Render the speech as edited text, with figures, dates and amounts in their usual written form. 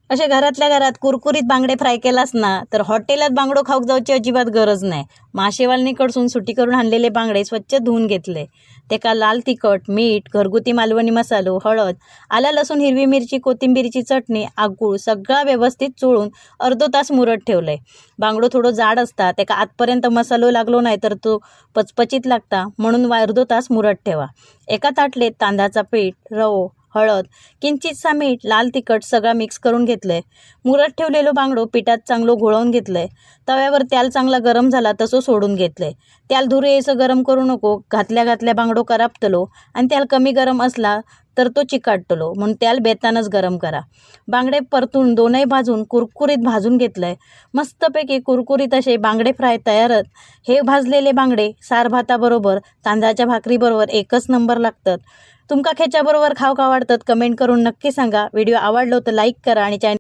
असे घरातल्या घरात कुरकुरीत बांगडे फ्राय केलास ना तर हॉटेलात बांगडो खाऊक जावची अजिबात गरज नाही. माशेवालनीकडसून सुटी करून आणलेले बांगडे स्वच्छ धुवून घेतले. तेका लाल तिखट, मीठ, घरगुती मालवणी मसालो, हळद, आला लसूण हिरवी मिरची कोथिंबीरची चटणी, आगूळ सगळा व्यवस्थित चोळून अर्धो तास मुरत ठेवलंय. बांगडो थोडो जाड असता, तेका आतपर्यंत मसालो लागलो नाही तर तो पचपचीत लागता, म्हणून अर्धो तास मुरत ठेवा. एका ताटलेत तांदळाचा पीठ, रवो, हळद, किंचितसा मीठ, लाल तिखट सगळा मिक्स करून घेतलंय. मुरत ठेवलेलो बांगडो पिठात चांगलो घोळवून घेतलंय. तव्यावर तेल चांगला गरम झाला तसं सोडून घेतलंय. त्याल धुर येसं गरम करू नको, घातल्या घातल्या बांगडो करापतलो आणि त्याला कमी गरम असला तर तो चिकाटतलो, म्हणून त्याला बेतानच गरम करा. बांगडे परतून दोनही बाजून कुरकुरीत भाजून घेतलंय. मस्तपैकी कुरकुरीत असे बांगडे फ्राय तयारच. हे भाजलेले बांगडे सार भाताबरोबर तांदळाच्या भाकरीबरोबर एकच नंबर लागतात. तुमका खेच्याबरोबर खावक आवडतात कमेंट करून नक्की सांगा. व्हिडिओ आवडलो तर लाईक करा आणि चॅनल